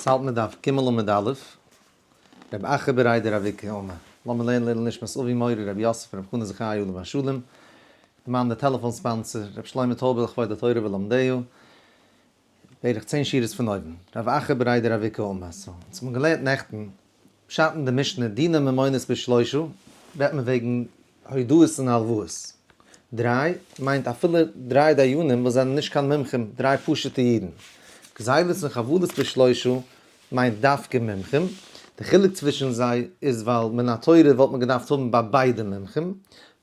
ס'האלט מיט דף ג' עמוד א', רבי אחא בריה דרב איקא אמר, לאמיר לערנען לעילוי נשמת אבי מורי רבי יוסף רבי חנא זכאי עליו השלום, דערמאן די טעלעפאן sponsor, רבי שלמה טויבער לכבוד התורה ולומדיה, בערך צען שורות פון אויבן, רב אחא בריה דרב איקא אמר, so, אונז האבן געלערנט נעכטן פשט אין די משנה דיני ממונות בשלושה, רעדט מען וועגן הודאות און הלוואות. דריי מיינט אפילו דריי דיינים וואס זענען נישט קיין מומחים, דריי פשוט'ע אידן. גזילות און חבלות בשלושה מיינט דווקא מומחים. די חילוק צווישן זיי איז ווייל מן התורה וואלט מען געדארפט האבן ביי ביידע מומחים,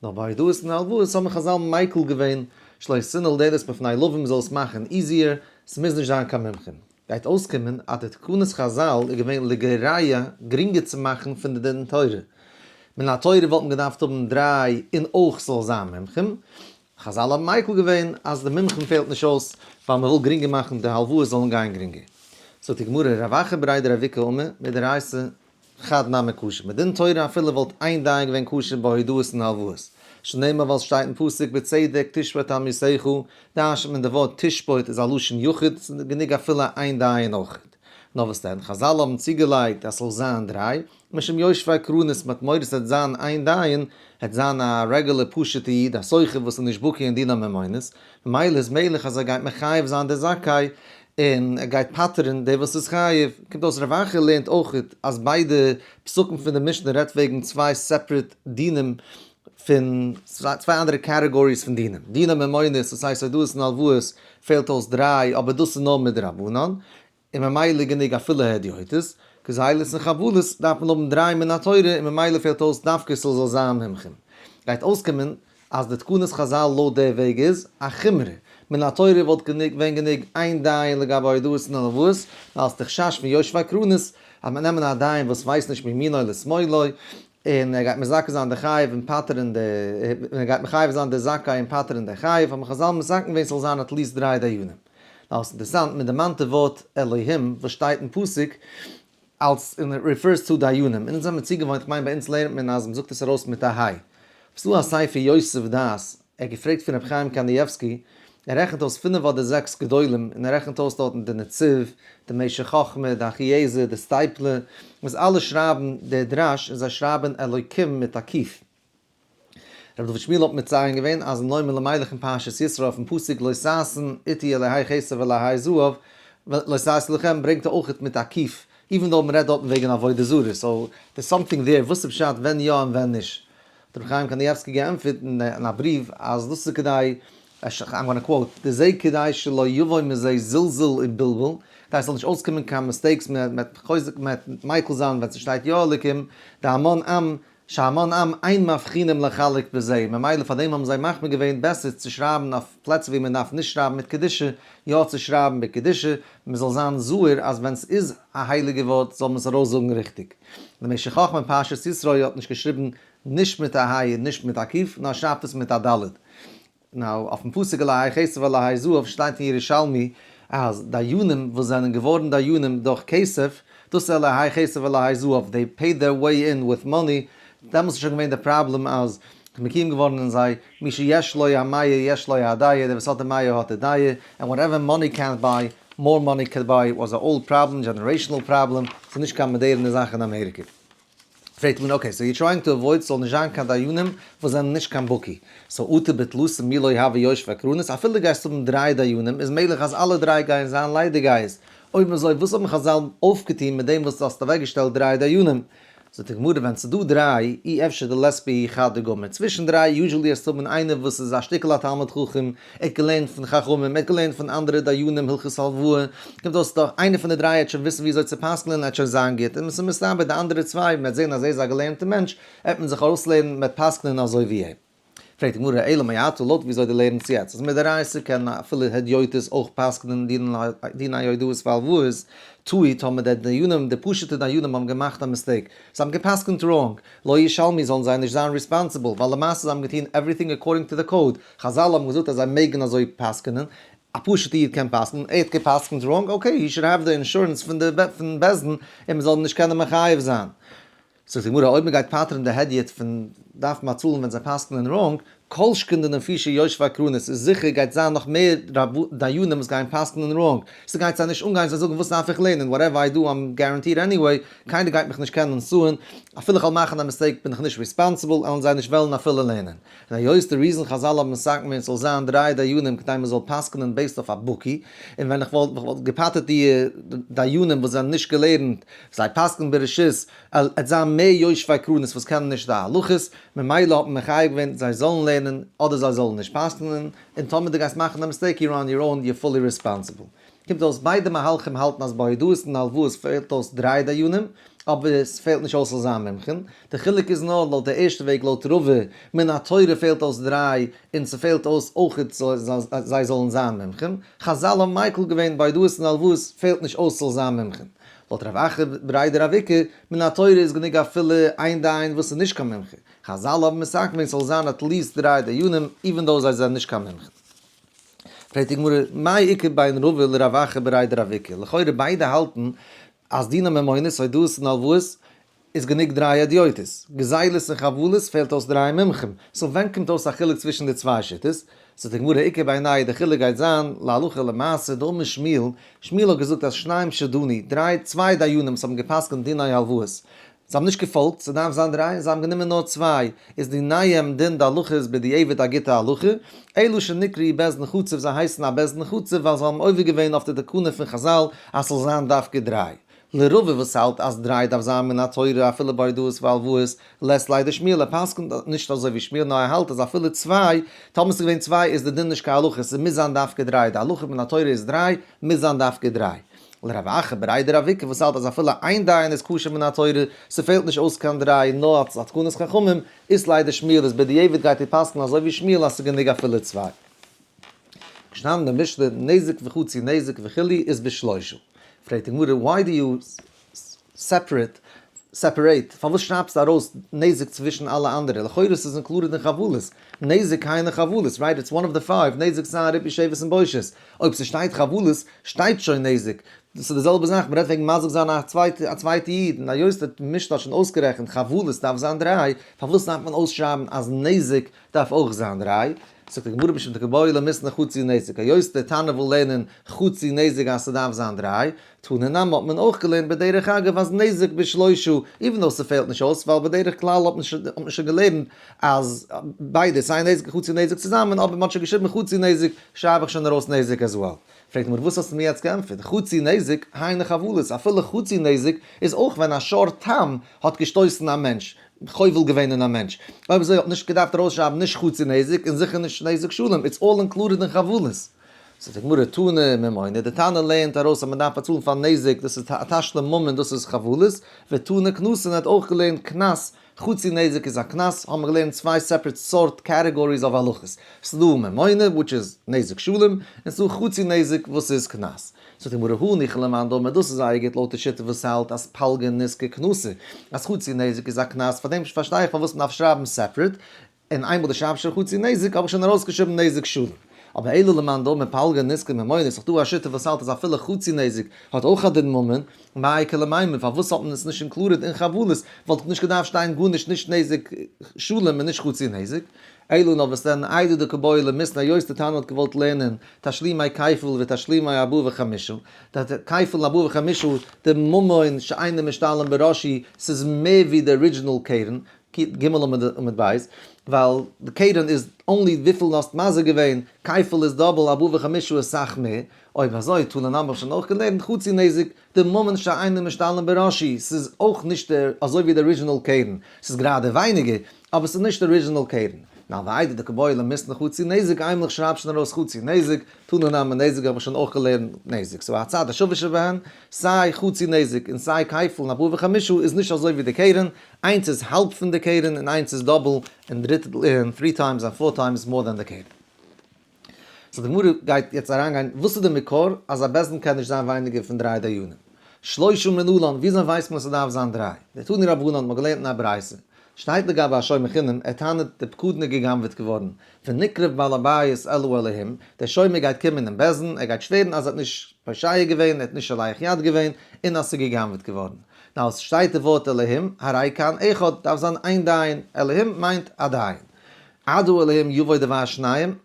נאר ביי הודאות און הלוואות האבן חזל מיקל געווען שלא תנעול דלת בפני לווים מ'זאל עס מאכן easier, ס'מוז נישט זיין קיין מומחים. גייט אויסקומען אז די תקנות חזל איז געווען לגריה גרינגער צו מאכן פון די דין תורה. מן התורה וואלט מען געדארפט האבן דריי און אויך ס'זאל זיין מומחים. חזל האבן מיקל געווען אז די מומחים פעלט נישט אויס ווייל מ'וויל גרינגער מאכן די הלוואות זאלן גיין גרינגער. זאגט די גמרא רב אחא בריה דרב איקא אמר מדאורייתא חד נמי כשר, מדין תורה אפילו וואלט איין דיין געווען כשר ביי הודאות און הלוואות, שנאמר ווייל ס'שטייט אין פסוק בצדק תשפוט עמיתך, דרש'נט מען די ווארט תשפוט איז א לשון יחיד, ס'איז גענוג אפילו איין דיין אויכעט. נאר וואס דען, חזל האבן צוגעלייגט אז ס'זאל זיין דריי, משום יושבי קרנות מ'האט מורא ס'וועט זיין איין דיין, העט זיין א רעגולער פשוט'ע איד א סוחר וואס איז נישט בקי אין דיני ממונות, ממילא איז מעגליך אז ער גייט מחייב זיין די זכאי און ער גייט פטר'ן די וואס איז חייב. קומט אויס רב אחא לערנט אויך אז ביידע פסוקים פון די משנה רעדט וועגן צוויי separate דינים פון צוויי אנדערע categories פון דינים. דיני ממונות וואס הייסט הודאות און הלוואות פעלט אויס דריי אבער דאס איז נאר מדרבנן און ממילא גענוג אפילו הדיוטות, גזילות און חבלות דארף מען האבן דריי מן התורה און ממילא פעלט אויס דווקא ס'זאל זיין מומחים. גייט אויסקומען אז די תקנות חזל לויט די וועג איז א חומרא, מן התורה וואלט געווען גענוג איין דיין לגבי הודאות און הלוואות, ווייל ס'די חשש פון יושבי קרנות אז מ'וועט נעמען א דיין וואס ווייסט נישט מימינו לשמאלו און ער גייט מזכה זיין די חייב און פטר'ן די און ער גייט מחייב זיין די זכאי און פטר'ן די חייב, האבן חזל מתקן געווען ס'זאל זיין at least דריי דיינים. נאר ס'איז אינטערעסאנט, מען דערמאנט די ווארט אלוהים וואס שטייט אין פסוק אלס און refers to דיינים, און אונז זעמיר צוגעוואוינט, כ'מיין ביי אונז לערנט מען אז מ'זאגט עס ארויס מיט א היי. ס'דא א ספר יוסיף דעת, ער האט געפרעגט פון רבי חיים קניבסקי, ער רעכנט אויס פינף אדער זעקס גדולים, און ער רעכנט אויס דארטן די נציב, די משך חכמה, די אחיעזר, די סטייפלער, וואס אלע שרייבן די דרש און זיי שרייבן אלוקים מיט א קוף. רבי דוד שמואל האט מציין געווען אז אין נועם אלימלך אין פרשת יתרו אויפן פסוק לא תעשון אתי אלהי כסף ואלהי זהב לא תעשו לכם ברענגט ער אויכעט מיט א קוף even though מ'רעדט דארטן וועגן עבודה זרה so there's something there וואס איז פשט ווען יא און ווען נישט האט רבי חיים קנייבסקי געענטפערט אין א בריוו אז דאס איז כדי I'm gonna quote, דזה כדי שלא יבוא מזה זלזול ובלבול, כדי ס'זאל נישט אויסקומען קיין mistakes מ'וועט חוזק מ'וועט מיקל זיין ווען ס'שטייט יא אלוקים, די המון עם שהמון עם אין מבחינים לחלק בזה, ממילא פאר דעם האבן זיי מחמיר געווען בעסער צו שרייבן אויף פלעצער ווי מען דארף נישט שרייבן מיט קדושה, יא צו שרייבן בקדושה, מען זאל זיין זהיר אז ווען ס'איז א הייליגע ווארט זאל מען עס ארויסזאגן ריכטיג. די משך חכמה אין פרשת יתרו האט נישט געשריבן נישט מיט א ה' און נישט מיט א ק', נאר שרייבט עס מיט א ד'. now, אויפן פסוק אלהי כסף ואלהי זהב שטייט אין ירושלמי אז דיינים וואס זענען געווארן דיינים דורך כסף, דאס איז אלהי כסף ואלהי זהב, they paid their way in with money, דעמאלס איז שוין געווען די פראבלעם אז מקוים געווארן אין זיי מי שיש לו המאה יש לו הדעה, דער וואס האט די מאה האט די דעה, and whatever money can't buy, more money can buy, was a old problem, generational problem, ס'איז נישט קיין מאדערנע זאך אין אמעריקע. פרעגט מען okay so you're trying to avoid ס'זאל נישט זיין קיין דיינים וואס זענען נישט קיין בקי, so אטו בתלתא מי לא הוו יושבי קרנות, אפילו דו גייסט האבן דריי דיינים איז מעגליך אז אלע דריי גייען זיין ליידיגייערס, אויב אזוי וואס האבן חזל אויפגעטון מיט דעם וואס דו האסט אוועקגעשטעלט דריי דיינים? זאגט די גמרא ווען ס'איז דא דריי אי אפשר דלית בהו חד דגמיר, צווישן דריי usually האסטו האבן איינער וואס איז א שטיקל א תלמיד חכם, ער האט געלערנט פון חכמים, ער האט געלערנט פון אנדערע דיינים הלכות הלוואה, קומט אויס דאך איינער פון די דריי העט שוין וויסן ווי אזוי צו פסק'נען, ער העט שוין זיין גוט, און ס'איז מסתבר די אנדערע צוויי, מ'וועט זען אז ער איז א געלערנטער מענטש, העט מען זיך אויסלערנען, מ'וועט פסק'נען אזוי ווי אים. פרעגט די גמרא, אלא מעתה, לויט ווי אזוי דו לערנסט יעצט, אז מדאורייתא קען אפילו הדיוטות אויך פסק'נען דיני הודאות והלוואות, טעו טאמער די דיינים, די פשוט'ע דיינים האבן געמאכט א mistake, זיי האבן גע'פסק'נט wrong, לא ישלמו זאלן זיי נישט זיין responsible, ווייל למעשה זיי האבן געטון everything according to the code, חזל האבן געזאגט אז זיי מעגן אזוי פסק'נען, א פשוט'ע איד קען פסק'נען, ער האט גע'פסק'נט wrong, okay, he should have the insurance פון די פון בית דין און מ'זאל אים נישט קענען מחייב זיין. זאגט די גמרא, אויב מ'גייט פטר'ן די הדיוט פון דארפן באצאלן ווען זיי פסק'נען wrong, כל שכן די נפישי יושבי קרנות, איז זיכער גייט זיין נאך מער דיינים וואס גייען פסק'נען wrong, ס'גייט זיי נישט אנגיין, זיי זאגן וואס דארף איך לערנען, whatever I do I'm guaranteed anyway, קיינער גייט מיך נישט קענען sue ען, אפילו איך וועל מאכן א mistake בין איך נישט responsible, וועלן זיי נישט וועלן אפילו לערנען. און היות די reason חזל האבן מתקן געווען ס'זאל זיין דריי דיינים כדי מ'זאל פסק'נען based אויף א בקי, און ווען איך וואלט געפטר'ט די דיינים וואס זענען נישט געלערנט, זיי פסק'נען ברשות, עט זיין מער יושבי קרנות וואס קענען נישט די הלכות, ממילא האט מען מחייב געווען זיי זאלן לערנען אדער זיי זאלן נישט פסק'נען, און טאמער דו גייסט מאכן א mistake you're on your own, you're fully responsible. קומט אויס ביידע מהלכים האלטן אז ביי הודאות און הלוואות פעלט אויס דריי דיינים, אבער עס פעלט נישט אויס ס'זאל זיין מומחים. די חילוק איז נאר לויט די ערשטע וועג לויט רבא, מן התורה פעלט אויס דריי און ס'פעלט אויס אויכעט זיי זאלן זיין מומחים. חזל האבן מיקל געווען ביי הודאות און הלוואות פעלט נישט אויס ס'זאל זיין מומחים. לויט רב אחא בריה דרב איקא, מן התורה איז גענוג אפילו איין דיין וואס איז נישט קיין מומחה. חזל האבן מתקן געווען ס'זאל זיין at least דריי דיינים even though זיי זענען נישט קיין מומחים. פרעגט די גמרא, מאי איכא בין רבא לרב אחא בריה דרב איקא? לכאורה ביידע האלטן אז דיני ממונות, הודאות און הלוואות, איז גענוג דריי הדיוטות. גזילות און חבלות פעלט אויס דריי מומחים. so ווען קומט אויס א חילוק צווישן די צוויי שיטות? זאגט די גמרא, איכא בינייהו די חילוק גייט זיין להלכה למעשה דאמר שמואל, שמואל האט געזאגט אז שניים שדנו, דריי, צוויי דיינים וואס האבן גע'פסק'נט דיני הלוואות, זיי האבן נישט געפאלגט, ס'דארף זיין דריי, זיי האבן גענומען נאר צוויי, איז דיניהם דין די הלכה איז בדיעבד א גוטע הלכה, אלא שנקראו בית דין חצוף זיי הייסן א בית דין חצוף ווייל זיי האבן עובר געווען אויף די תקנה פון חזל אז ס'זאל זיין דווקא דריי. לרבא וואס האלט אז דריי דארף זיין מן התורה אפילו ביי הודאות והלוואות לית ליה דשמואל, ער פסק'נט נישט אזוי ווי שמואל נאר ער האלט אז אפילו צוויי, טאמער ס'איז געווען צוויי איז די דין נישט קיין הלכה, ס'מוז זיין דווקא דריי, די הלכה מן התורה איז דריי, מוז זיין דווקא דריי. לרב אחא בריה דרב איקא וואס האלט אז אפילו איין דיין איז כשר מן התורה, ס'פעלט נישט אויס קיין דריי נאר אלס א תקנת חכמים, אית ליה דשמואל איז בדיעבד גייט איר פסק'ן אזוי ווי שמואל אז ס'איז גענוג אפילו צוויי. געשטאנען אין די משנה נזק וחצי נזק וכו' איז בשלושה. פרעגט די גמרא why do you separate separate פארוואס שרייבסטו ארויס נזק צווישן אלע אנדערע? לכאורה ס'איז included אין חבלות, נזק היינו חבלות, right? It's one of the five, נזק צער ריפוי שבת און בושת. אויב ס'שטייט חבלות שטייט שוין נזק. דאס איז די זעלבע זאך, מ'רעדט וועגן מזיק זיין א צווייטע א צווייטע איד, און היות די משנה האט שוין אויסגערעכנט חבלות דארף זיין דריי, פארוואס דארף מען אויסשרייבן אז נזק דארף אויך זיין דריי? זאגט די גמרא משום דקבעי למיתנא חצי נזק, היות די תנא וויל לערנען חצי נזק אז ס'דארף זיין דריי, תנא נמי האט מען אויך געלערנט בדרך אגב אז נזק בשלושה, even though ס'פעלט נישט אויס, ווייל בדרך כלל האט מען שוין געלערנט אז ביידע סיי נזק און חצי נזק צוזאמען, אבער מ'האט שוין געשריבן חצי נזק, שרייב איך שוין ארויס נזק as well. פרעגט מיר וואס האסטו מיר יעצט געענטפערט, חצי נזק היינו חבלות, אפילו חצי נזק איז אויך ווען א שור תם האט געשטויסן א מענטש, חובל געווען אין א מענטש, אויב אזוי האט נישט געדארפט ארויסשרייבן נישט חצי נזק און זיכער נישט נזק שלם, it's all included אין חבלות. זאגט די גמרא תנא ממונא, די תנא לערנט ארויס אז מען דארף באצאלן פאר נזק, דאס איז א תשלום ממון דאס איז חבלות, ותנא קנסא האט אויך געלערנט קנס, חצי נזק איז א קנס, האבן מיר געלערנט צוויי separate סארט categories אויף הלכות, ס'איז דא ממונא which איז נזק שלם, און ס'איז דא חצי נזק וואס איז קנס. זאגט די גמרא הא ניחא למאן דאמר דאס איז זייער גוט לויט די שיטה וואס האלט אז פלגא נזקא קנסא, אז חצי נזק איז א קנס, פארדעם פארשטיי איך פארוואס מ'דארף שרייבן separate, און איינמאל דו שרייבסט שוין חצי נזק האב איך שוין ארויסגעשריבן נזק שלם. אבער אלא למאן דאמר פלגא נזקא ממונא איז דאך דא א שיטה וואס האלט אז אפילו חצי נזק האט אויך א דין ממון, מאי איכא למימר פארוואס האט מען עס נישט included אין חבלות, וואלט דאך נישט געדארפט שטיין גארנישט נישט נזק שלם און נישט חצי נזק. אלא נאר וואס דען איידי דקא בעי למיתנא היות די תנא האט געוואלט לערנען תשלומי כפל ותשלומי ארבעה וחמישה, די כפל און ארבעה וחמישה די ממון שאינו משתלם בראשי ס'איז מער ווי די original קרן, ג עמוד ב', ווייל די קרן איז only וויפיל דו האסט מזיק געווען, כפל איז double, ארבעה וחמישה איז סאך מער, אויב אזוי תנא נמי האב שוין אויך געלערנט חצי נזק, די ממון שאינו משתלם בראשי, ס'איז אויך נישט די אזוי ווי די original קרן, ס'איז גראדע ווייניגער, אבער ס'איז נישט די original קרן. נאר ואיידי דקא בעי למיתנא חצי נזק, איינמאל איך שרייב שוין ארויס חצי נזק, תנא נמי נזק האב איך שוין אויך געלערנט נזק, so הצד השווה שבהן, סיי חצי נזק און סיי כפל און ארבעה וחמישה איז נישט אזוי ווי די קרן, איינס איז האלב פון די קרן און איינס איז double און דריטל און three times און four times more than די קרן. so די גמרא גייט יעצט אריינגיין וואס איז די מקור אז א בית דין קען נישט זיין ווייניגער פון דריי דיינים. שלושה מנלן, וויאזוי ווייסט מען אז ס'דארף זיין דריי? דתנו רבנן האט מען געלערנט אין א ברייתא, שטייט לגבי א שומר חינם, ער טענה'ט די פקדון איז גע'גנב'עט געווארן, ונקרב בעל הבית אל האלהים, דער שומר גייט קומען אין בית דין, ער גייט שווערן אז ער האט נישט פושע געווען, ער האט נישט שולח יד געווען, און אז ס'איז גע'גנב'עט געווארן. Now, עס שטייט די ווארט אלהים, הרי כאן אחד, דארף זיין איין דיין, אלהים מיינט א דיין. עד אלהים יבוא דבר שניים,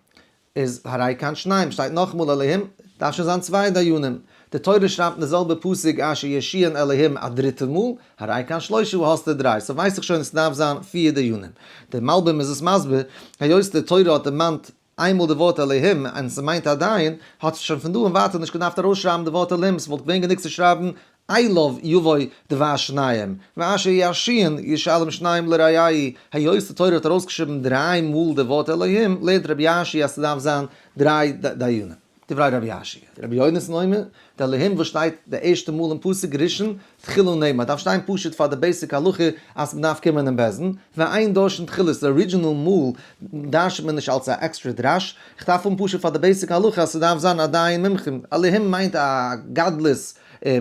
איז הרי כאן שניים, שטייט נאכאמאל אלהים, דארף שוין זיין צוויי דיינים. די תורה שרייבט אין די זעלבע פסוק אשר ירשיען אלהים א דריטע מאל, הרי כאן שלושה האסטו דריי, so ווייס איך שוין עס דארף זיין פיר דיינים. דער מלבים איז עס מסביר, היות די תורה האט דערמאנט איינמאל די ווארט אלהים און ס'מיינט א דיין, האט שוין פון דא און ווייטער נישט געדארפט ארויסשרייבן די ווארט אלהים, ס'וואלט געווען גענוג צו שרייבן אליו יבוא דבר שניים, ואשר ירשיען ישלם שניים לרעהו, היות די תורה האט ארויסגעשריבן דריי מאל די ווארט אלהים, לערנט רבי יאשיה אז ס'דארף זיין דריי דיינים. דברי רבי יאשיה. רבי יונתן אומר, די אלהים וואס שטייט די ערשטע מאל אין פסוק ראשון, תחילה נאמר, דארף שטיין פשוט פאר די basic הלכה אז מ'דארף קומען אין בית דין, ואין דורשין תחילת, די original מאל דרש'נט מען נישט אלס א עקסטרע דרש, איך דארף האבן פשוט פאר די basic הלכה אז ס'דארף זיין א דיין מומחים, אלהים מיינט א גדלות,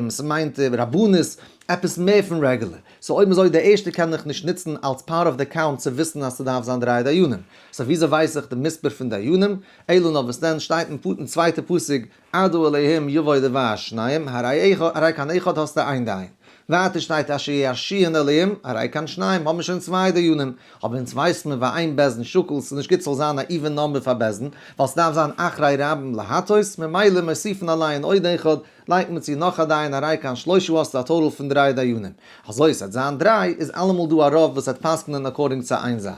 ס'מיינט רבנות, עפעס מער פון רעגולער. So אויב אזוי די ערשטע קען איך נישט נוצן אלס part of the count צו וויסן אז ס'דארף זיין דריי דיינים. So וויאזוי ווייס איך די מספר פון דיינים? אלא נאר וואס דען שטייט אין צווייטע פסוק עד אלהים יבוא דבר שניים הרי כאן אחד האסטו איין דיין. ווייטער שטייט אשר ירשיען אלהים הרי כאן שניים האבן מיר שוין צוויי דיינים. אבער אונז ווייסט מען ואין בית דין שקול ס'איז נישט גוט ס'זאל זיין א even number פאר בית דין ווייל ס'דארף זיין אחרי רבים להטות ממילא מוסיפין עליהן עוד אחד לייגט מען צו נאך א דיין הרי כאן שלושה האסטו א total פון דריי דיינים. אזוי ס'וועט זיין דריי איז אלעמאל דא א רוב וואס וועט פסק'נען according צו איין זייט.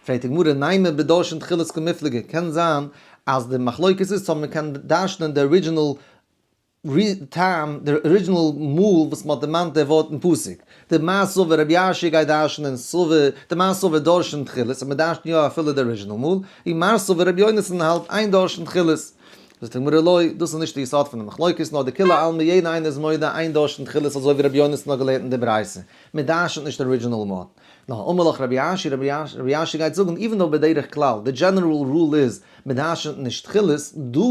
פרעגט די גמרא נימא בדורשין תחילת קמיפלגי, קען זיין אז די מחלוקת איז צו מען קען דרש'נען די original טעם, די original מאל וואס מען האט דערמאנט די ווארט אין פסוק, דמר סבר רבי יאשיה גייט דרש'נען סבר, דמר סבר דורשין תחילת, אז מען דרש'נט יא אפילו די original מאל, ומר סבר רבי יונתן האלט אין דורשין תחילת. זאגט די גמרא לא, דאס איז נישט די יסוד פון די מחלוקת, נאר דכולי עלמא יעדער איינער איז מודה אין דורשין תחילת אזוי ווי רבי יונתן האט געלערנט אין די ברייתא, מען דרש'נט נישט די original מאל. נאר אמר לך רבי אשי, רבי אשי גייט זאגן, even though בדרך כלל, די general rule איז, מען דרש'נט נישט תחילת, דא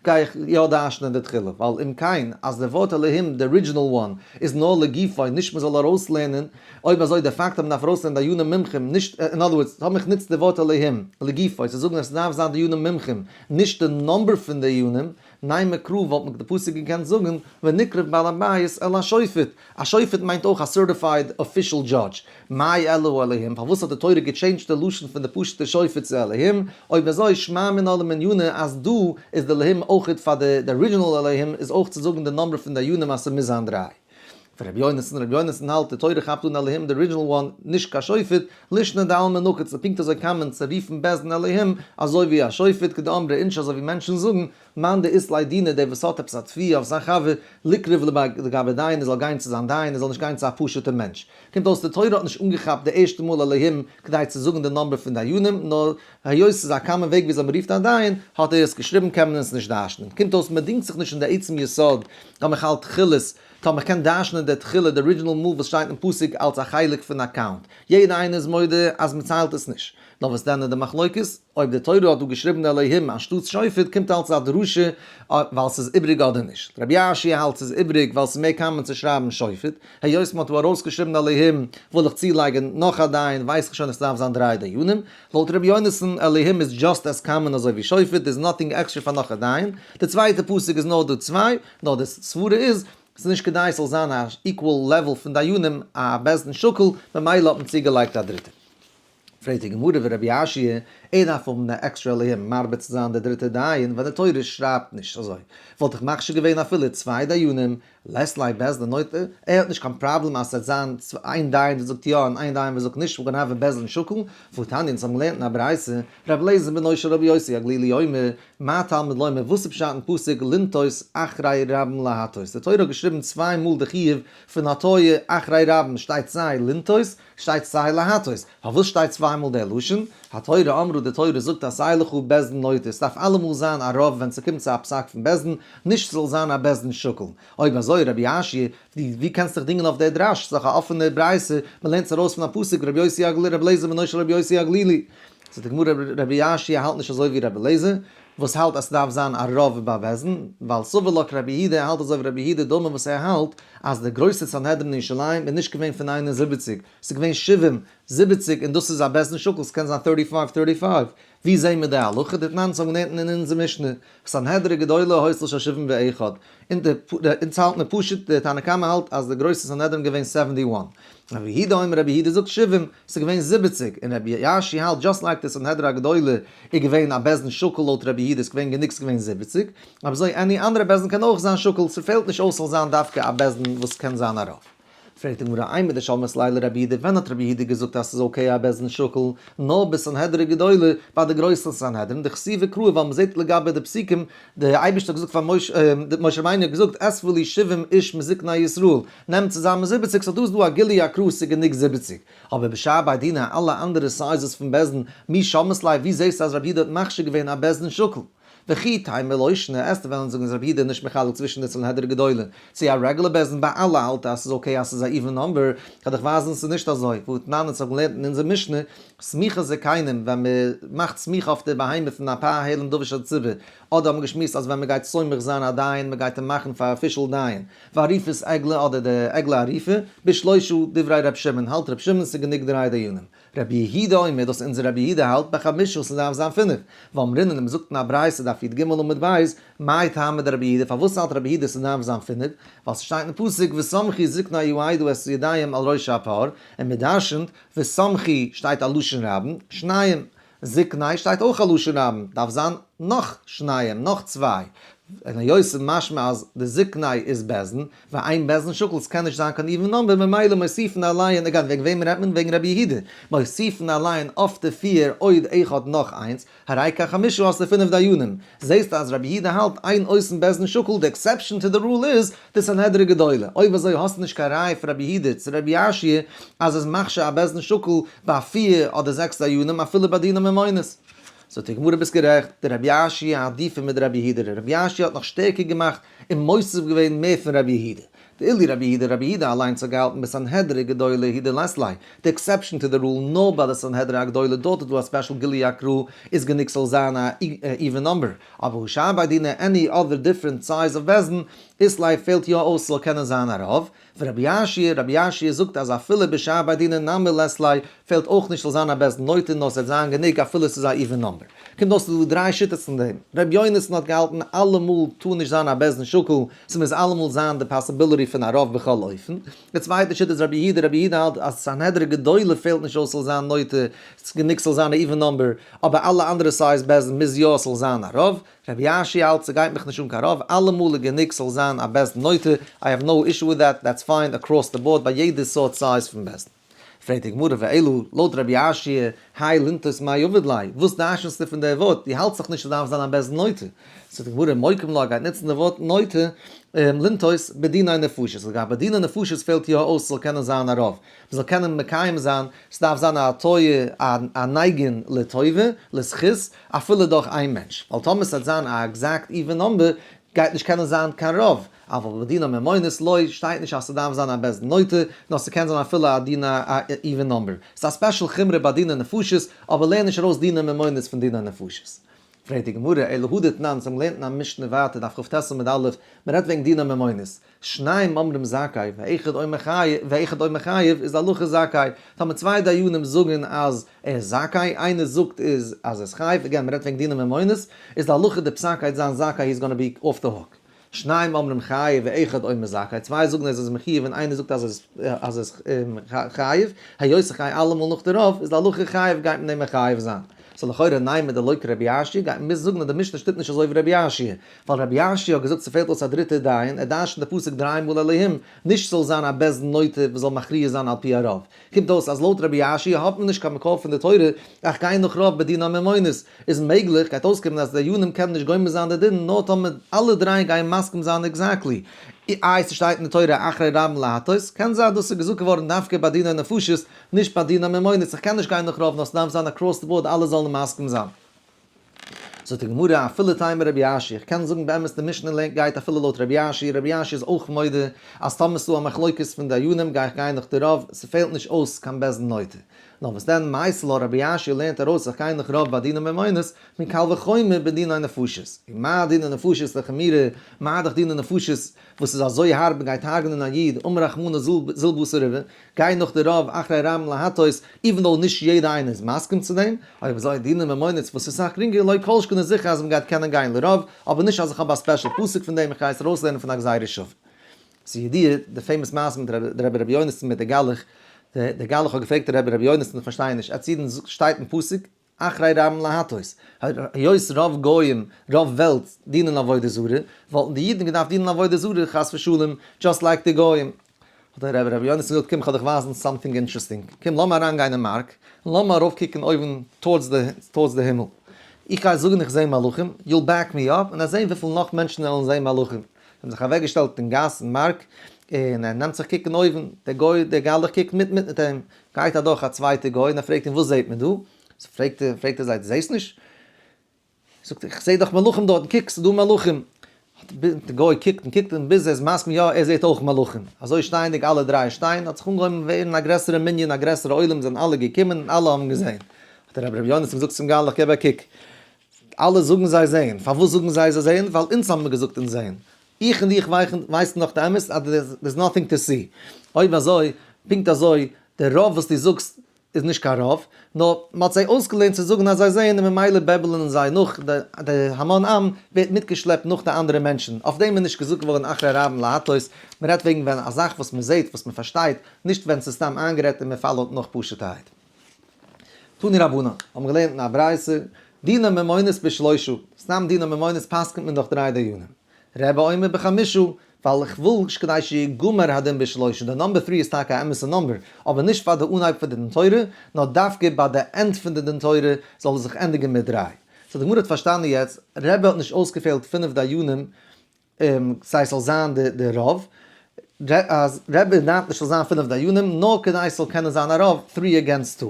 גיי איך יא דרש'נען די תחילה, ווייל אם כן, אז די ווארט אלהים, די original one, איז נאר לגופו, נישט מען זאל ארויסלערנען, אויב אזוי די פאקט אז מען דארף ארויסלערנען דיינים מומחים, נישט, אין other words, טאמער איך נוץ די ווארט אלהים, לגופו, צו זאגן אז ס'דארף זיין דיינים מומחים, נישט די number פון דיינים, נימא קרא וואלט מען די פסוק געקענט זאגן ונקרב בעל הבית אל השופט, א שופט מיינט אויך א certified official judge, מאי אלא אלהים, פארוואס האט די תורה געטשעינדזשט די לשון פון די פשוטע שופט צו אלהים, אויב אזוי שמע מינה למנינא אז דא איז די אלהים אויכעט פאר די די original אלהים איז אויך צו זאגן די number פון דיינים אז ס'מוז זיין דריי. ורבי יונתן, רבי יונתן האלט די תורה כאפט אן אלהים די original one נישט קיין שופט, לישנא דעלמא נקוט ס'איז פונקט אזוי common צו רופן בית דין אלהים אזוי ווי א שופט כדאמרי אינשי אזוי ווי מענטשן זאגן, מאן דאית ליה דינא דער וואס האט עפעס א תביעה אויף זיין חבר, ליקרב לגבי דיין ער זאל גיין צו זיין דיין ער זאל נישט גיין צו א פשוט'ע מענטש. קומט אויס די תורה האט נישט אנגעכאפט די ערשטע מאל אלהים כדי צו זאגן די number פון דיינים נאר היות ס'איז א common וועג וויאזוי מ'רופט א דיין האט ער עס געשריבן קען מען עס נישט דרש'נען. קומט אויס מ'דינגט זיך נישט אין די עצם יסוד טאמער כ'האלט תחילת טאמער כ'קען דרש'נען די תחילה די original מאל וואס שטייט אין פסוק אלס א חלק פון א count. יעדער איינער איז מודה אז מ'ציילט עס נישט. נאר וואס דען איז די מחלוקת? אויב די תורה האט דא געשריבן אלהים אנשטאטס שופט קומט אלס א דרשה ווייל ס'איז איבריג אדער נישט. רבי יאשיה האלט ס'איז איבריג ווייל ס'איז מער common צו שרייבן שופט. היות מ'האט דא ארויסגעשריבן אלהים וויל איך צולייגן נאך א דיין ווייס איך שוין אז ס'דארף זיין דריי דיינים. לויט רבי יונתן אלהים איז just as common אזוי ווי שופט there's nothing extra פאר נאך א דיין. די צווייטע פסוק איז נאר דא צוויי, נאר די סברה איז ס'איז נישט כדאי ס'זאל זיין א equal level פון דיינים א בית דין שקול ממילא האט מען צוגעלייגט א דריטע. פרעגט די גמרא ורבי יאשיה, ער דארף האבן די עקסטרע אלהים מרבה צו זיין די דריטע דיין ווען די תורה שרייבט נישט אזוי, וואלט איך מכשיר געווען אפילו צוויי דיינים, לית ליה בית דין נוטה, ער האט נישט קיין פראבלעם אז ס'וועט זיין איין דיין וואס זאגט יא און איין דיין וואס זאגט נישט, we're gonna have a בית דין שקול, והתניא אונז האבן געלערנט אין א ברייתא, רבי אליעזר בנו של רבי יוסי הגלילי אומר, מה תלמוד לומר וואס איז פשט אין פסוק לנטות אחרי רבים להטות, די תורה האט געשריבן צוויי מאל די חיוב פון הטיה אחרי רבים, שטייט סיי לנטות שטייט סיי להטות, פארוואס שטייט צוויי מאל דער לשון? התורה אמרה די תורה זאגט עשה לך בית דין נוטה, ס'דארף אלעמאל זיין א רוב ווען ס'קומט צו א פסק פון בית דין, נישט ס'זאל זיין א בית דין שקול. אויב אזוי רבי יאשיה, ווי קענסט דיך דינגען אויף דער דרש? ס'איז דאך א אפענע ברייתא, מ'לערנט עס ארויס פון א פסוק רבי יוסי הגלילי רבי אליעזר בנו של רבי יוסי הגלילי. זאגט די גמרא רבי יאשיה האלט נישט אזוי ווי רבי אליעזר. וואס האלט אז ס'דארף זיין א רוב ביי בית דין, ווייל סבר לה כרבי יהודה, ער האלט אזוי ווי רבי יהודה דאמר וואס ער האלט אז די גרויסע סנהדרין אין ירושלים איז נישט געווען פון 71, ס'איז געווען שבעים, 70, און דאס איז א בית דין שקול, ס'קען זיין thirty five thirty five. ווי זעהן מיר די הלכה? דתנן, אונז האבן געלערנט אין אונזער משנה, סנהדרי גדולה היתה של 71, און די אונז האלט מיר פשוט, די תנא קמא האלט אז די גרויסע סנהדרין געווען 71. רבי יהודה אומר, רבי יהודה זאגט 70, ס'איז געווען 70, און רבי יאשיה האלט just like די סנהדרי הגדולה איז געווען א בית דין שקול לויט רבי יהודה, איז געווען גענוג ס'איז געווען 70, אבער אזוי any אנדערע בית דין קען אויך זיין שקול, ס'פעלט נישט אויס ס'זאל זיין דווקא א בית דין וואס קען זיין א רוב. פרעגט די גמרא, אימר דשמעת ליה לרבי יהודה, ווען האט רבי יהודה געזאגט אז ס'איז okay א בית דין שקול, נאר בסנהדרי גדולה, ביי די גרויסע סנהדרין, דכתיבי קראי, ווייל מ'זעט לגבי די פסוקים, די אייבערשטער האט געזאגט פאר משה, משה רבינו האט געזאגט, אספו לי שבעים איש מזקני ישראל, נעם צוזאמען 70, so דא איז דא א גילוי הקרא ס'איז גענוג 70. אבער בשאר בי דינא, אלע אנדערע sizes פון בית דין, מי שמעת ליה, ווי זעסטו אז רבי יהודה האט מכשיר געווען א בית דין שקול? וכי תימא לא שנא, עסטו וועלן זאגן אז רבי יהודה איז נישט מחלק צווישן די סנהדרי גדולה צו א רעגולער בית דין, ביי אלע האלט ער אז ס'איז okay אז ס'איז א even number, כ'וועל דיך ווייזן ס'איז נישט אזוי, והתנן, אונז האבן געלערנט אין אונזער משנה, סמיכת זקנים, ווען מ'מאכט סמיכה אויף די בהמה פון א פר העלם דבר של ציבור, אדער האבן מיר געשמועסט אז ווען מ'גייט סומך זיין א דיין, מ'גייט אים מאכן פאר official דיין, ועריפת עגלה אדער די עגלה עריפה, בשלושה דברי ר' שמעון, האלט ר' שמעון ס'איז גענוג דריי דיינים. רבי יהודה אומר, דאס אונזער רבי יהודה האלט בחמשה ס'דארף זיין פינף, ואמרינן און מ'זאגט אין א ברייתא דף י"ג עמוד ב', מאי טעמא דרבי יהודה, פארוואס האלט רבי יהודה ס'דארף זיין פינף, ווייל ס'שטייט אין פסוק וסמכו זקני העדה את ידיהם על ראש הפר, און מ'דרשנ'ט וסמכו שטייט א לשון רבים, שניים זקני שטייט אויך א לשון רבים, דארף זיין נאך שניים, נאך צוויי, און היות ס'איז משמע אז די זקני איז בית דין, ואין בית דין שקול, ס'קען נישט זיין קיין even number, ממילא מוסיפין עליהן, אגב וועגן וועם רעדט מען? וועגן רבי יהודה, מוסיפין עליהן אויף די פיר עוד אחד נאך איינס, הרי כחמשה האסטו פינף דיינים, זעסטו אז רבי יהודה האלט אין עושין בית דין שקול, די exception to the rule איז די סנהדרי גדולה, אויב אזוי האסטו נישט קיין ראיה פון רבי יהודה צו רבי יאשיה אז עס מכשיר א בית דין שקול ביי פיר אדער זעקס דיינים אפילו ביי דיני ממונות. זאגט די גמרא ביסט גערעכט, די רבי יאשיה עדיפא מדרבי יהודה, רבי יאשיה האט נאך שטערקער געמאכט און מוסיף געווען מער פון רבי יהודה. דאילו רבי יהודה, רבי יהודה אליינס האט געהאלטן בסנהדרי גדולה הוא דלית ליה, די exception to the rule נאר ביי די סנהדרי הגדולה דארט איז דא א special גילוי הקרא איז גענוג ס'זאל זיין א even number, אבער הא שאר בי דינא any other different size of בית דין אית ליה פעלט יא אויס ס'זאל קענען זיין א רוב, ורבי יאשיה, רבי יאשיה זאגט אז אפילו בשאר בי דינא נמי לית ליה פעלט אויך נישט ס'זאל זיין א בית דין נוטה נאר ס'וועט זיין גענוג אפילו ס'איז א even number. קומט אויס ס'איז דא דריי שיטות אין דעם. רבי יונתן האט געהאלטן אלעמאל טאר נישט זיין א בית דין שקול, ס'מוז אלעמאל זיין די possibility פון א רוב בכל אופן. די צווייטע שיטה איז רבי יהודה, רבי יהודה האלט אז סנהדרי גדולה פעלט נישט אויס ס'זאל זיין נוטה, ס'איז גענוג ס'זאל זיין א even number, אבער אלע אנדערע size בית דין מוז יא ס'זאל זיין א רוב. רבי יאשיה האלט ס'גייט מיך נישט אן קיין רוב, אלעמאל איז גענוג ס'זאל זיין א בית דין נוטה, I have no issue with that, that's fine across the board ביי יעדע סארט size פון בית דין. פרעגט די גמרא ואלא לויט רבי יאשיה האי לנטות מאי עביד ליה, וואס דרש'נסטו פון די ווארט, דו האלטסט דאך נישט ס'דארף זיין א בית דין נוטה. זאגט די גמרא מוקים לה גייט נוצן די ווארט נוטה לנטות בדיני נפשות, לגבי דיני נפשות פעלט יא אויס ס'זאל קענען זיין א רוב, מ'זאל קענען מקיים זיין, ס'דארף זיין א הטיה א נייגין לטובה, לזכות, אפילו דורך איין מענטש, ווייל טאמער ס'וועט זיין א exact even number גייט נישט קענען זיין קיין רוב, אבל בדיני ממונות לא, שטייט נישט אז ס'דארף זיין א בית דין נוטה, נאר ס'קען זיין אפילו א דין א even number. ס'איז א special חומרא ביי דיני נפשות, אבער לערן נישט ארויס דיני ממונות פון דיני נפשות. פרעגט די גמרא, אלא הא דתנן, אונז האבן געלערנט אין א משנה ווייטער דף כ"ט עמוד א', מ'רעדט וועגן דיני ממונות, שניים אומרים זכאי ואחד אומר חייב, ואחד אומר חייב איז די הלכה זכאי, טאמער צוויי דיינים זאגן אז ער איז זכאי, איינער זאגט איז אז ער איז חייב, again מ'רעדט וועגן דיני ממונות, איז די הלכה די פסק גייט זיין זכאי he is gonna be off the hook. שניים אומרים חייב ואחד אומר זכאי, צוויי זאגן אז ער איז מחויב און איינער זאגט אז ער איז חייב, היות איך גיי אלעמאל נאך די רוב, איז די הלכה חייב גייט מען אים מחייב זיין. so לכאורה נימא דלא כרבי יאשיה, גייט מען מוזן זאגן אז די משנה שטימט נישט אזוי ווי רבי יאשיה, ווייל רבי יאשיה האט געזאגט ס'פעלט אויס א דריטער דיין, ער דרש'נט די פסוק דריי מאל אלהים, נישט ס'זאל זיין א בית דין נוטה וואס זאל מכריע זיין על פי הרוב. קומט אויס אז לויט רבי יאשיה האט מען נישט קיין מקור פון די תורה, איך גיי נאך רוב בדיני ממונות, איז מעגליך גייט אויסקומען אז די דיינים קענען נישט גומר זיין די דין נאר טאמער אלע דריי גייען מסכים זיין exactly. איי ס'שטייט אין די תורה אחרי רבים להטות, קען זיין דאס איז געזאגט געווארן דווקא ביי דיני נפשות, נישט ביי דיני ממונות, איך קען נישט גיין נאך רוב נאר ס'דארף זיין across the board אלע זאלן מסכים זיין. זאגט די גמרא אפילו תימא רבי יאשיה, איך קען זאגן באמת די משנה לערנט גייט אפילו לויט רבי יאשיה, רבי יאשיה איז אויך מודה אז טאמער ס'דא א מחלוקת פון דיינים גיי איך גיין נאך די רוב, ס'פעלט נישט אויס קיין בית דין נוטה. נאר וואס דען מייתי לה רבי יאשיה לערנט ארויס זיך גיין נאך רוב ביי דיני ממונות, מקל וחומר בדיני נפשות. און מה דיני נפשות לחמירא, מה דאך דיני נפשות וואס איז אזוי הארב מ'גייט הרג'נען א איד, אמר רחמנא זיל בתר רובא, גיי נאך די רוב אחרי רבים להטות, even though נישט יעדע איינער איז מסכים צו דעם, אויב אזוי דיני ממונות וואס איז סאך גרינגער לא כל שכן איז זיכער אז מ'גייט קענען גיין לרוב, אבער נישט אז איך האב א special פסוק פון דעם, איך גיי עס ארויסלערנען פון א גזירה שווה. ס'איז ידוע די famous מעשה מיט די רבי רבי יונתן מיט די גלח, די גלח האט געפרעגט די רבי רבי יונתן איך פארשטיי נישט, עטס אידן שטייט אין פסוק אחרי רבים להטות, היות רוב גוים, רוב וועלט דינען עבודה זרה, וואלטן די אידן געדארפט דינען עבודה זרה חס ושלום, just like די גוים. האט דער רבי רבי יונתן געזאגט קום כ'וועל דיך ווייזן something interesting, קום לאמיר אריינגיין אין מארק, און לאמיר ארויפקוקן אויבן towards די הימל, איך גיי זאגן איך זע מלאכים, you'll back me up, און זען וויפיל נאך מענטשן וועלן זען מלאכים. זיי האבן זיך אוועקגעשטעלט אין גאס אין מארק, און ער נעמט זיך קוקן אויבן, דער גוי דער גלח קוקט מיט מיט מיט אים, גייט אדורך א צווייטער גוי און ער פרעגט אים וואס זעט מען דא? פרעגט ער פרעגט ער זיי דו זעסט נישט? זאגט ער איך זע דאך מלאכים דארטן, קוק ס'איז דא מלאכים. דער גוי קוקט און קוקט און ביז ער איז מסכים יא ער זעט אויך מלאכים. אזוי שטייענדיג אלע דריי שטיין האט זיך אנגעהויבן ווערן א גרעסערע מנין א גרעסערע עולם זענען אלע געקומען און אלע האבן געזען. האט דער רבי רבי יונתן געזאגט צום גלח געב א קוק, אלע זאגן זיי זעהן. פארוואס זאגן זיי זיי זעהן? ווייל אונז האבן מיר געזאגט אונז זעהן. איך און דיך ווייסן דאך די אמת אז there's nothing to see. אויב אזוי, פונקט אזוי, די רוב וואס דו זאגסט איז נישט קיין רוב, נאר מ'האט זיי אויסגעלערנט צו זאגן אז זיי זעהן און ממילא בעבלען זיי נאך, די המון עם ווערט מיטגעשלעפט נאך די אנדערע מענטשן. אויף דעם איז נישט געזאגט געווארן אחרי רבים להטות, מ'רעדט וועגן ווען א זאך וואס מ'זעהט, וואס מ'פארשטייט, נישט ווען ס'איז סתם איינגערעדט און מ' follow ט נאך פשוט'ערהייט. תנו רבנן, האבן געלערנט אין א ברייתא, דיני ממונות בשלושה, סתם דיני ממונות פסק'נט מען דורך דריי דיינים. רבי אומר בחמשה, ווייל איך וויל כדי שיגמר הדין בשלושה, די number three איז טאקע א אמת'ע number, אבער נישט פאר די אנהייב פון די דין תורה, נאר דווקא ביי די end פון די דין תורה זאל עס זיך ענדיגן מיט דריי. so די גמרא האט פארשטאנען יעצט, רבי האט נישט אויסגעפעלט פינף דיינים סיי ס'זאל זיין די רוב, אז רבי דארף נישט ס'זאל זיין פינף דיינים, נאר כדי ס'זאל קענען זיין א רוב, three against two.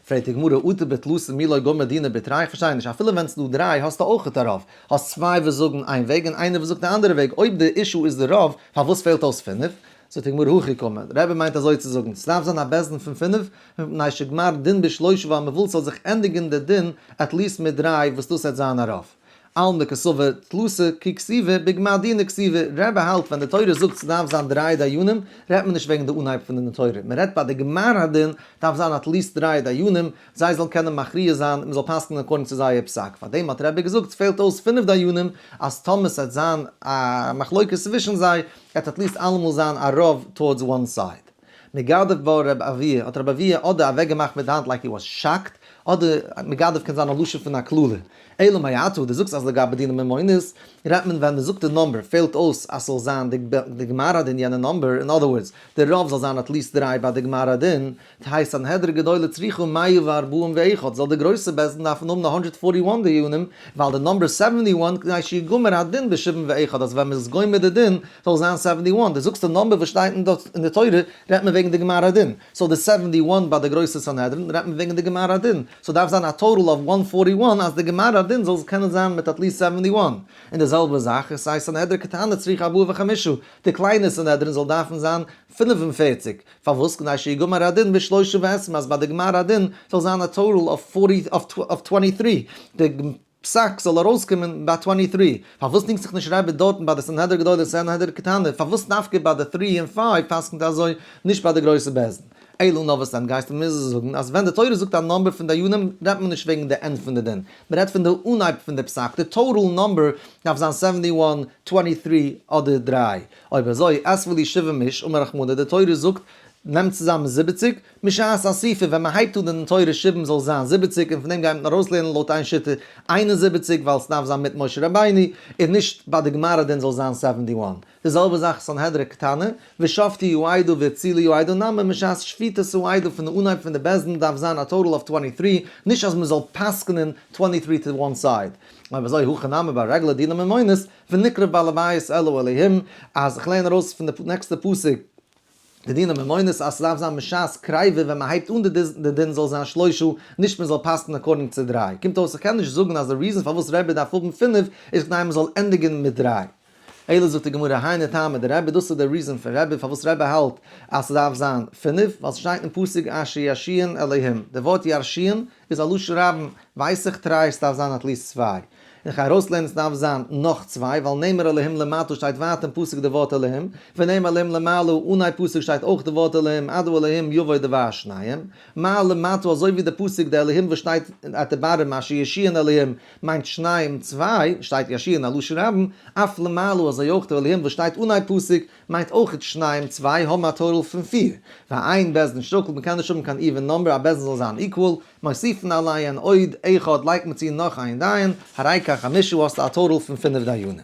פרעגט די גמרא, אטו בתלתא מי לא גמר דינא בתרי, איך פארשטיי נישט, אפילו ווען ס'דא דריי האסטו אויכעט א רוב, האסט צוויי וואס זאגן איין וועג און איינער וואס זאגט די אנדערע וועג, אויב די issue איז די רוב, פארוואס פעלט אויס פינף? זאגט די גמרא, הכי קאמר, רבי מיינט אזוי צו זאגן, ס'דארף זיין א בית דין פון פינף, מפני שגמר דין בשלושה ווייל מ'וויל ס'זאל זיך ענדיגן די דין at least מיט דריי וואס דאס העט זיין א רוב. אלמא קסבר תלתא כי כתיבי בגמר דינא כתיבי, רבי האלט ווען די תורה זאגט ס'דארף זיין דריי דיינים, רעדט מען נישט וועגן די אנהייב פון די תורה, מ'רעדט ביי די גמר הדין דארף זיין at least דריי דיינים, זיי זאלן קענען מכריע זיין, מ'זאל פסק'נען according צו זייער פסק, פארדעם האט רבי געזאגט ס'פעלט אויס פינף דיינים, אז טאמער ס'עט זיין א מחלוקת צווישן זיי, עט at least אלעמאל זיין א רוב towards one side. מגדף בה רב אבוה, האט רב אבוה אדער אוועקגעמאכט מיט די האנט like he was shocked, אדער מגדף קען זיין א לשון פון א קללה. אלא מעתה, דו זאגסט אז לגבי דיני ממונות, רעדט מען ווען מ'זאגט די number, פעלט אויס אז ס'זאל זיין די גמר הדין יענע number, in other words, די רוב זאל זיין at least דריי ביי די גמר הדין, תהא סנהדרין גדולה צריכה מאה וארבעים ואחד, זאל די גרויסע בית דין דארפן האבן הונדערט forty one דיינים, ווייל די number seventy one כדי שיגמר הדין בשבעים ואחד אז ווען מ'איז גומר די דין זאל זיין seventy one, דו זאגסט די number וואס שטייט אין די תורה רעדט מען וועגן די גמר הדין, so די seventy one ביי די גרויסע סנהדרין רעדט מען וועגן די גמר הדין, so דארף זיין א total of one forty one אז די גמר הדין זאל קענען זיין מיט at least seventy one, און די זעלבע זאך איז סיי סנהדרין קטנה צריכה ארבעה וחמישה, די קליינע סנהדרין זאל דארפן זיין 45, פארוואס כדי שיגמר הדין בשלושה ועשרים אז ביי די גמר הדין זאל זיין א total of forty of twenty three, די פסק זאל ארויסקומען ביי twenty three, פארוואס דינגט זיך נישט רבי דארטן ביי די סנהדרין גדולה און סנהדרין קטנה, פארוואס דווקא ביי די three און five פסק'נט אזוי, נישט ביי די גרויסע בית דין? אלא נאר וואס דען גייסטו מוזן זאגן אז ווען די תורה זאגט א number פון דיינים רעדט מען נישט וועגן די end פון די דין, מען רעדט פון די אנהייב פון די פסק, די total number דארף זיין seventy one, twenty three אדער דריי. אויב אזוי, אספו לי שבעים איש, אמר רחמנא, די תורה זאגט, נעמט צוזאמען 70, משעת אסיפה, ווען מען הייבט אן די תורה שבעים זאל זיין 70, און פון דעם גייט מען ארויסלערנען לויט איין שיטה 71, ווייל ס'דארף זיין מיט משה רבינו, און נישט ביי די גמר הדין זאל זיין 71. די זעלבע זאך סנהדרין קטנה, ושפטו העדה והצילו העדה נמי משעת שפיטת העדה פון די אנהייב פון די בית דין דארף זיין א total of twenty three, נישט אז מען זאל פסק'נען twenty three to one side. אויב אזוי הכא נמי ביי רעגולער דיני ממונות, ונקרב בעל הבית אל האלהים, אז איך לערן ארויס פון די נעקסטע פסוק די דיני ממונות אז ס'דארף זיין משעת קריבה ווען מ'הייבט אן די דין זאל זיין שלושה, נישט מ'זאל פסק'נען according צו דריי. קומט אויס איך קען נישט זאגן אז די reason פארוואס רבי דארף האבן פינף איז כדי מ'זאל ענדיגן מיט דריי. אלא זאגט די גמרא היינו טעמא דרבי, דאס איז די reason פון רבי פארוואס רבי האלט אז ס'דארף זיין פינף, ווייל ס'שטייט אין פסוק אשר ירשיען אלהים, די ווארט ירשיען איז א לשון רבים, ווייס איך תרי ס'דארף זיין at least צוויי. און כ'גיי ארויסלערנען ס'דארף זיין נאך צוויי, ווייל נאמר אלהים למטה שטייט ווייטער אין פסוק די ווארט אלהים, ונאמר אלהים למעלה אנהייב פסוק שטייט אויך די ווארט אלהים, עד האלהים יבוא דבר שניהם, מה למטה אזוי ווי די פסוק די אלהים וואס שטייט at the bottom אשר ירשיען אלהים מיינט שניים צוויי, שטייט ירשיען א לשון רבים, אף למעלה אזוי אויך די אלהים וואס שטייט אנהייב פסוק מיינט אויך שניים צוויי האבן א total פון פיר. ואין בית דין שקול, מ'קען נישט האבן קיין even number, א בית דין זאל זיין equal, מוסיפין עליהן עוד אחד לייגט מען צו נאך איין דיין, הרי כאן חמשה האסטו א total פון פינף דיינים.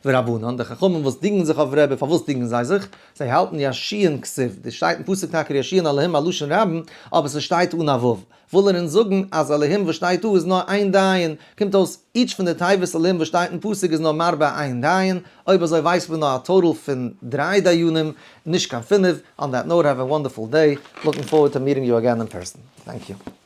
ורבנן, די חכמים וואס דינגן זיך אויף רבי, פארוואס דינגן זיי זיך? זיי האלטן ירשיען כתיב, דאס שטייט אין פסוק טאקע ירשיען אלהים א לשון רבים, אבער ס'שטייט אן א ו'. ווילן אונז זאגן אז אלהים וואס שטייט דא איז נאר איין דיין, קומט אויס each פון די תיבות אלהים וואס שטייט אין פסוק איז נאר מרבה איין דיין, אויב אזוי ווייסט מען נאר א total פון דריי דיינים, נישט קיין פינף, on that note have a wonderful day, looking forward to meeting you again in person. Thank you.